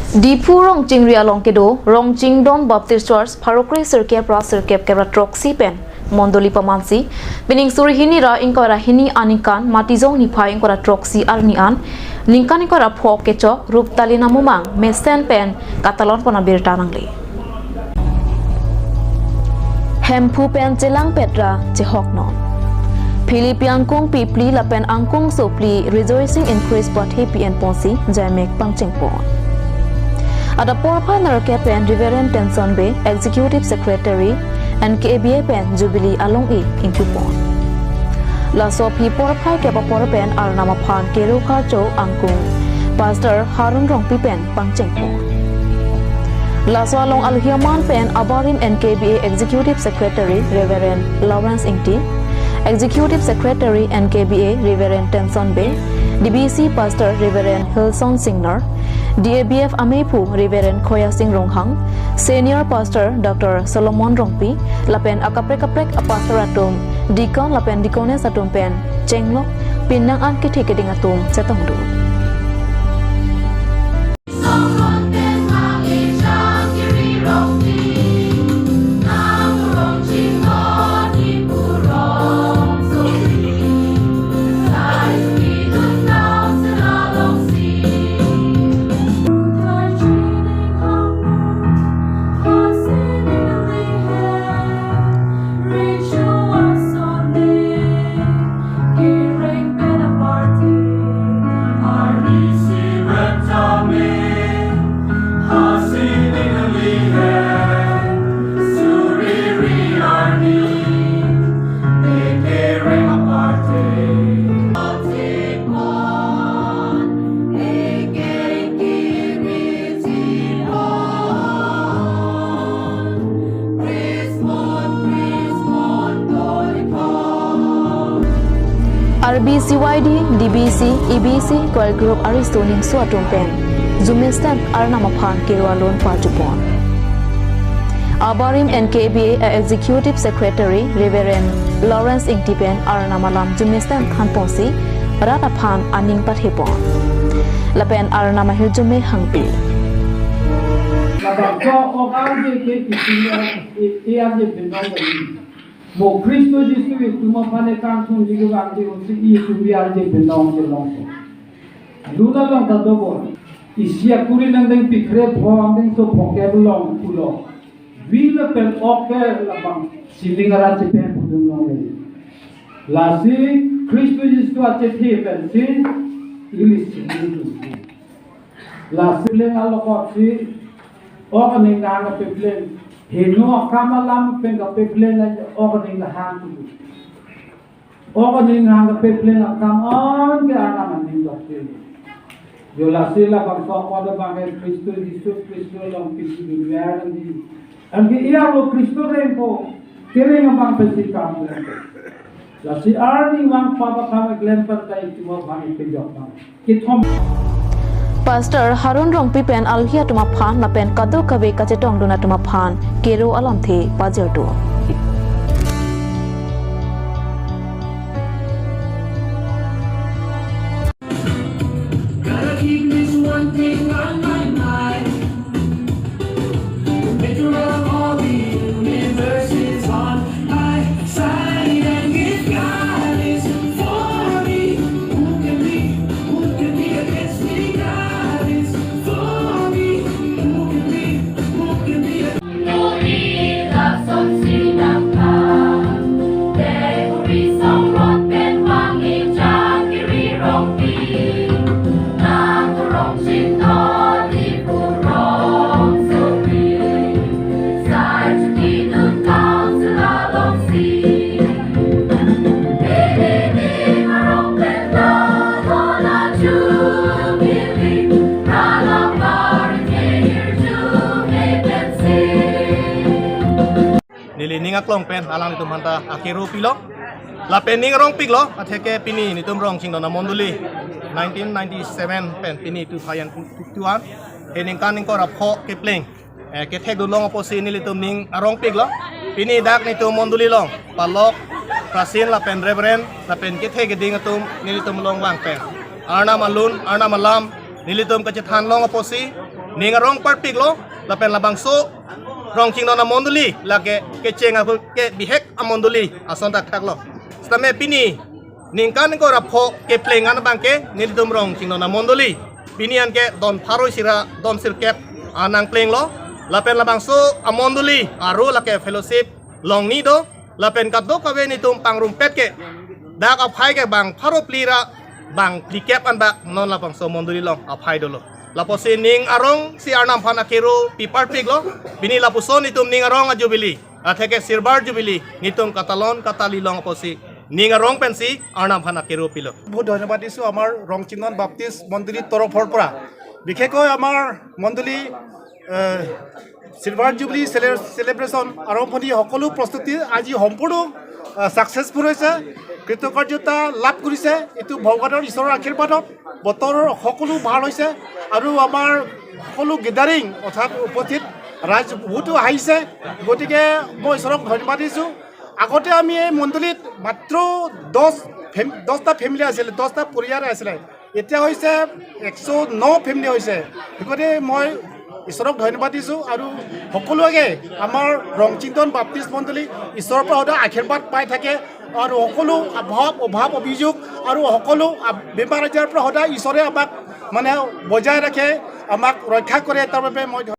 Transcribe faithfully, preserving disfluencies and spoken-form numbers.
Diphu Rongchingri along kedo Rongchingdon Baptist Church pharo kre sirkep ra sirkep kep ra throksi pen mondoli pamansi, pining suri hini ra ingkoi ra hini aningkan Matijong niphai ingkoi ra throksi arni an ningkan ingkoi ra pho kechok Ruptalina Mumang mesen pen katalon pon abirta nangle. Hemphu pen chelangpet ra chehok non. Philippi angkung phli lapen angkung sopli Rejoicing in Christ pu athe pi-en ponsi jaimek pangcheng pon. Adap porphai nerkep pen Reverend Tenson Bey, Executive Secretary, N K B A pen Jubilee along-i ingpu pon. Laso aphi porphai kep apor pen Arnam aphan kero karcho angkung Pastor Harun Rongpi pen pangcheng pon. Laso along alohi aman pen abarim N K B A Executive Secretary Reverend Lawrence Ingti, Executive Secretary N K B A Reverend Tenson Bey, D B C Pastor Reverend Hilson Singnar, D A B F amephu Reverend Khoya Sing Ronghang, Senior Pastor Doctor Solomon Rongpi, lapen akaprek kaprek a-pastor atum, deacon lapen deaconess atum pen chenglok pinang an kethe keding atum chetongdun. R B C Y D, D B C, E B C, choir group ariso ningso atum pen jumesen Arnam aphan kero alun pajupon. Abarim N K B A Executive Secretary Reverend Lawrence Ingti pen Arnam alam jumesen thanponsi rat aphan aning pathepon. Lapen Arnam ahirjume hangpi. Labangso ok arje ke isi, i, i arje Binong Valley. Mo Khristo Jisu itum aphan ekangthunji kevangji usi itum arje Binong Valley along. Luna along ta dobor. Isi akuri nangdeng phlikre pho angdengso phokep along pulo. Vila pen ok ke labang siling arat chepen pudun longle. Lasi Khristo Jisu achethe pensi ili siling tu. Lasi pleng alokotsi ok aning nang kapepleng. Heno akam alam pen kapepleng ok aning nang tu. Ok aning nang kapepleng akam an ke Arnam aning dokte. Jo lasi labangso apot abang ke Khristo Jisu Khristo along pisi dunver nangji. Anke iya lo Khristo rengpo, kereng abang pensi kam rengpo. Lasi arnivang pap akam keklem pen ta itum abang ipejok abang. Kethom. Pastor Harun Rongpi pen alhi atum aphan lapen kadokave kachetongdun atum aphan kero alamthe pajirdo. Gotta keep this one thing on my mind. The maker of all the universe is on my side. And if God is for me, who can be, who can be against me? God is for me, who can be, who can be against me? Neli ning aklong pen alanglitum aphanta akero pilo. Lapen ning arongpiklo, atheke pini nelitum Rongchingdon amondoli nineteen ninety-seven pen pini two thousand twenty-one. He ningkan ingkoi ra pho kepleng, eh, kethekdun long apotsi nelitum ning arongpiklo. Pini dak nelitum mondoli along palok, President lapen Reverend lapen kethe keding atum nelitum along vang pen Arnam alun, Arnam alam nelitum kachethan long apotsi Ning arong parpiklo, lapen labangso Rongchingnon amondoli, lake kecheng aphu ke bihek amondoli ason thakthaklo. Sitame pini ningkan ingkoi ra pho kepleng an abangke nelitum Rongchingnon amondoli pini anke don pharo isi ra don sirkep anang plenglo. Lapen labangso amondoli aro lake fellowship longni do, lapen kadokave nelitum pangrumpet ke dak aphai ke bang pharo phli ra bang phlikep anbak non labangso mondoli along aphai dolo. Lapusi ning arong si Arnam aphan akero pi parpiklo. Pini lapuson nelitum ning arong ajubilee, atheke silver jubilee nelitum katalon katali long apotsi ning arong pensi Arnam aphan akero pilo. বহুত ধন্যবাদ দিছোঁ আমাৰ ৰংচিংনন বাপ্তিষ্ট মণ্ডলীৰ তৰফৰ পৰা। বিশেষকৈ আমাৰ মণ্ডলী, এ, চিলভাৰ জুবিলি চেলে-, চেলিব্ৰেশ্যন আৰম্ভণি সকলো প্ৰস্তুতি আজি সম্পূৰ্ণ, এ, ছাকচেছফুল হৈছে, কৃতকাৰ্যতা লাভ কৰিছে। এইটো ভগৱানৰ ঈশ্বৰৰ আশীৰ্বাদত বতৰৰ সকলো ভাল হৈছে আৰু আমাৰ সকলো গেডাৰিং অৰ্থাৎ উপস্থিত ৰাইজ বহুতো আহিছে। গতিকে মই ঈশ্বৰক ধন্যবাদ দিছোঁ। আগতে আমি এই মণ্ডলীত মাত্ৰ দহ ফেম-, দহটা ফেমিলি আছিলে, দহটা পৰিয়াল আছিলে। এতিয়া হৈছে এশ ন ফেমিলি হৈছে। গতিকে মই ঈশ্বৰক ধন্যবাদ দিছোঁ আৰু সকলোকে আমাৰ ৰংচিংনন বাপ্তিষ্ট মণ্ডলী ঈশ্বৰৰ পৰা সদায় আশীৰ্বাদ পাই থাকে আৰু সকলো অভাৱ, অভাৱ অভিযোগ আৰু সকলো আ-, বেমাৰ আজাৰৰ পৰা সদায় ঈশ্বৰে আমাক মানে বজাই ৰাখে, আমাক ৰক্ষা কৰে। তাৰ বাবে মই